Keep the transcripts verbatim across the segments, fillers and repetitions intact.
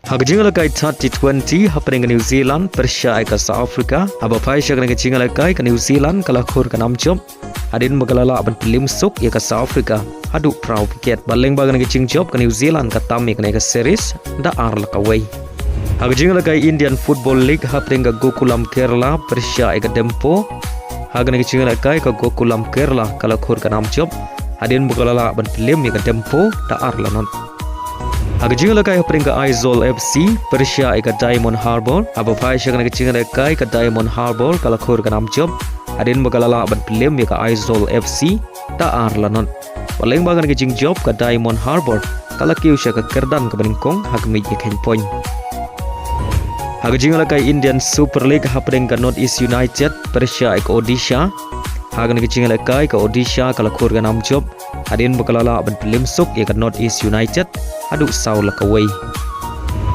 Ha ka jingïalehkai thirty twenty hapdeng ka New Zealand pyrshah ïa ka South Africa, haba phai sha kane ka jingïalehkai ka New Zealand ka la khur ka nam jop hadien ba ka la lah ban pynliem suk ïa ka South Africa haduh phra wicket. Bad lyngba kane ka jingjop ka New Zealand ka tam ïa kane ka series da ar la kawei. Ha ka jingïalehkai Indian Football League hapdeng ka Gokulam Kerala pyrshah ïa ka Dempo. Ha kane ka jingïalehkai ka Gokulam Kerala ka la khur ka nam jop hadien ba ka la lah ban pynliem ïa ka Dempo da ar la not. Ha ka jingïalehkai hapdeng ka Aizawl F C pyrshah ïa ka Diamond Harbour, haba phai sha kane ka jingïalehkai ka Diamond Harbour ka la khur ka nam jop hadien ba ka la lah ban pynliem ïa ka Aizawl F C da ar la not. Bad lyngba kane ka jingjop ka Diamond Harbour ka la kiew sha ka kyrdan kaba nyngkong ha ka miej ïakheiñ point. Ha ka jingïalehkai Indian Super League hapdeng ka North East United pyrshah ïa ka Odisha. Ha kane ka jingïalehkai ka Odisha ka la khur ka nam jop hadien ba ka la lah ban pynliem suk ïa ka North East United haduh saw la kawei.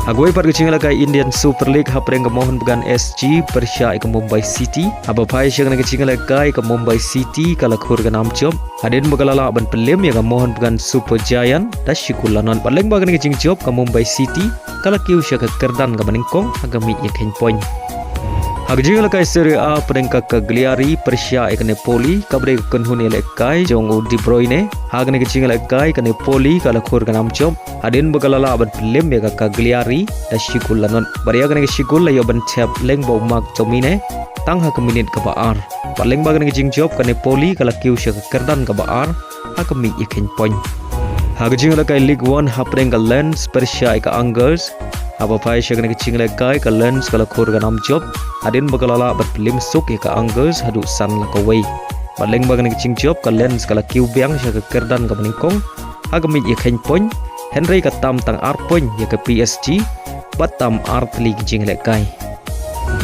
Ha kawei pat ka jingïalehkai Indian Super League hapdeng ka Mohun Bagan S G pyrshah ïa ka Mumbai City, haba phai sha kane ka jingïalehkai ka Mumbai City ka la khur ka nam jop hadien ba ka la lah ban pynliem ïa ka Mohun Bagan Super Giant da shi kol la not. Bad lyngba kane ka jingjop ka Mumbai City ka la kiew sha ka kyrdan kaba nyngkong ha ka miej ïakheiñ point. Ha ka jingïalehkai Serie A hapdeng ka Cagliari pyrshah ïa ka Napoli, kaba dei ka kynhun ïalehkai jong u De Bruyne. Ha kane ka jingïalehkai ka Napoli ka la khur ka nam jop hadien ba ka la lah ban pynliem ïa ka Cagliari da shi kol la not. Bad ïa kane ka shi kol la ïoh ban thep lyngba u Marc Tomine tang ha ka minit kaba ar. Bad lyngba kane ka jingjop ka Napoli ka la kiew sha ka kyrdan kaba ar ha ka miej ïakheiñ point. Ha ka jingïalehkai Ligue One hapdeng ka Lens pyrshah ïa ka Angers, haba phai sha kane ka jingïalehkai ka Lens ka la khur ka nam jop hadien ba ka la lah ban pynliem suk ïa ka Angers haduh san la kawei. Bad lyngba kane ka jingjop ka Lens ka la kiew biang sha ka kyrdan kaba nyngkong ha ka miej ïakheiñ point, hynrei ka tam tang ar point ïa ka P S G bad tam ar tylli ki jingïalehkai.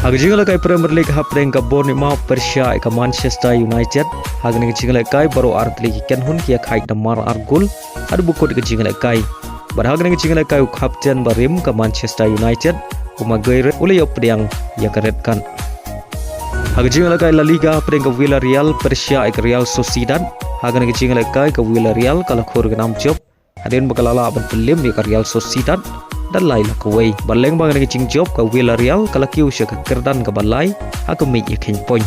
Ha ka jingïalehkai Premier League hapdeng ka Bournemouth pyrshah ïa ka Manchester United. Ha kane ka jingïalehkai baroh ar tylli ki kynhun ki ïakhaid da mar ar gol haduh ba kut ka jingïalehkai. Bad ha kane ka jingïalehkai u kapten barim ka Manchester United, u Maguire, u la ïoh pdiang ïa ka red card. Ha ka jingïalehkai La Liga hapdeng ka Villarreal pyrshah ïa ka Real Sociedad. Ha kane ka jingïalehkai ka Villarreal ka la khur ka nam jop hadien ba ka la lah ban pynliem ïa ka Real Sociedad da lai la kawei. Bad lyngba kane ka jingjop ka Villarreal ka la kiew sha ka kyrdan kaba lai ha ka miej ïakheiñ point.